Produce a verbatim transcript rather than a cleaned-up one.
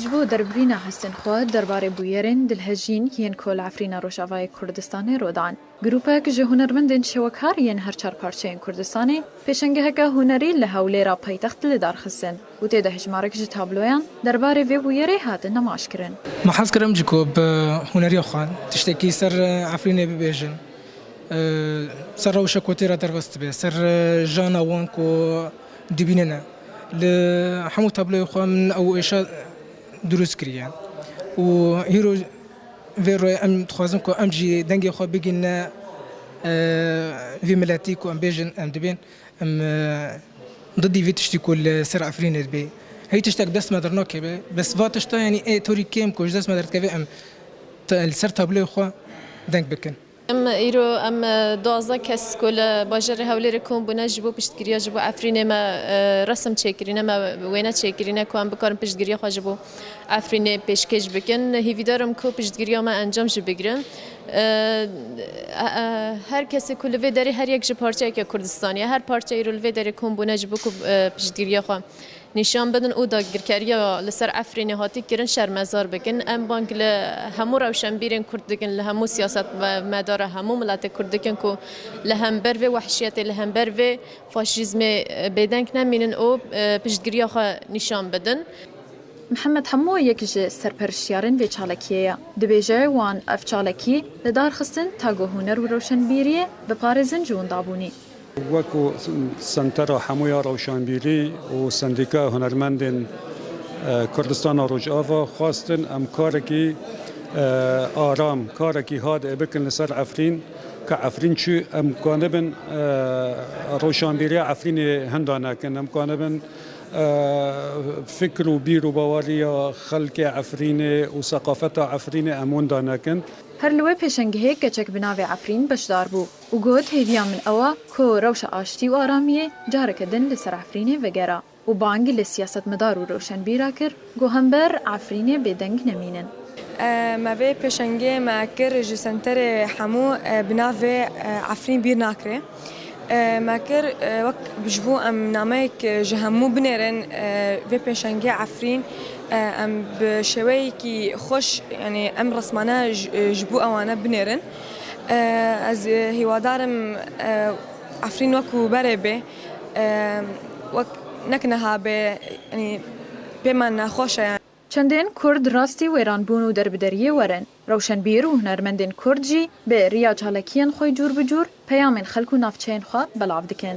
Ji bo derbirîna hestên xwe derbarê bûyerên dilhejîn yên ku li Efrîna Rojavayê Kurdistanê rû dan, grûpek ji hunermendên şewekar yên her çar parçeyên Kurdistanê pêşengeheke hunerî li Hewlêra paytext li dar xistin û tê de hejmarek ji tabloyan derbarê vê bûyerê hatin nemaşkirin. Me hez kir em jî ku bi huneriya xwe tiştekî ser Efrînê bibêjin. Ser rewşa ku tê re derxist dibe, ser jana wan ku dibînine. Li hemû tabloyê xwe min ew êşa dirûst kiriye. Û hîro vê royê em dixwazin ku em jî dengê xwe bigînine, e, vî miletî ku em bêjin em dibên, em, e, didî vî tiştî ku li ser Efrînê dibê. Hey tiştek dest me dernakeve. Bes va tişta, yanî ê torî kêm ku ji dest me derdikeve em te-, li ser tabloyê xwe deng bikin. Em îro em, e, duwazdeh kes ku li bajarê Hewlêrê kom bûne ji bo piştgiriya ji bo Efrînê me, e, resim çêkirîne, me wêne çêkirîne ku em bikarin piştgiriya xwe ji bo Efrînê pêşkêş bikin. Hîvîdar im ku piştgiriya me encam jî bigire. E, e, e, her kesê ku li vê derê her yek ji parçeyeke Kurdistanê ye. Her parçe îro li vê derê kom bûne ji bo ku, e, piştgiriya xwe nîşan bidin û dagirkeriya li ser Efrînê hatî kirin şermezar bikin. Em bang li hemû rewşenbîrên Kurd dikin, li hemû siyasetmedara hemû miletê Kurd dikin ku li hember vê wehşiyetê, li hember vê faşîzmê, e, bêdeng nemînin û, e, piştgiriya xwe nîşan bidin. Mihemed Hemo yek ji serperiştiyarên vê çalakiyê ye. Dibêje wan ev çalakî li dar xistin ta ku huner û rewşenbîriyê biparêzin ji windabûnî. Wekî Sentera Hemû ya Rewşenbîrî û Sendîkaya Hunermendên, e, Kurdistana Rojava xwestin em karekî, e, aram, karekî hadê bikin li ser Efrîn, ka Efrîn çi em kanibin, e, rewşenbîriya Efrînê hinda nekin, em kanibin, e, fikr û bîr û baweriya xelkê Efrînê û seqafeta Efrînê em winda nekin. Her li wê pêşengehê keçek bi navê Efrîn beşdar bû û got, hêviya min ew e ku rewşa aştî û aramiyê careke din li ser Efrînê vegera û bang li siyasetmedar û rewşenbîra kir ku hember Efrînê bêdeng nemînin. E, me vê pêşengê me kir ji Senterê Hemû, e, bi navê, e, Efrîn bîr nakire. E, me kir, e, wek ji bo em nameyek ji hemû binêrin, e, vê pêşengê Efrîn, e, em bi şêweyekî xweş, yanî em resmane ji, ji bo ewane binêrin. E, ez, e, hîwadar im, e, Efrîn wekî berê bê. E, wek nek niha bê, yanî pê me nexweş e, yanî. Çendên Kurd rastî wêranbûn û derbideriyê werin. Rewşenbîr û hunermendên Kurd jî bi riya çalakiyên xwe cûr bi cûr peyamên xelk û navçeyên xwe belav dikin.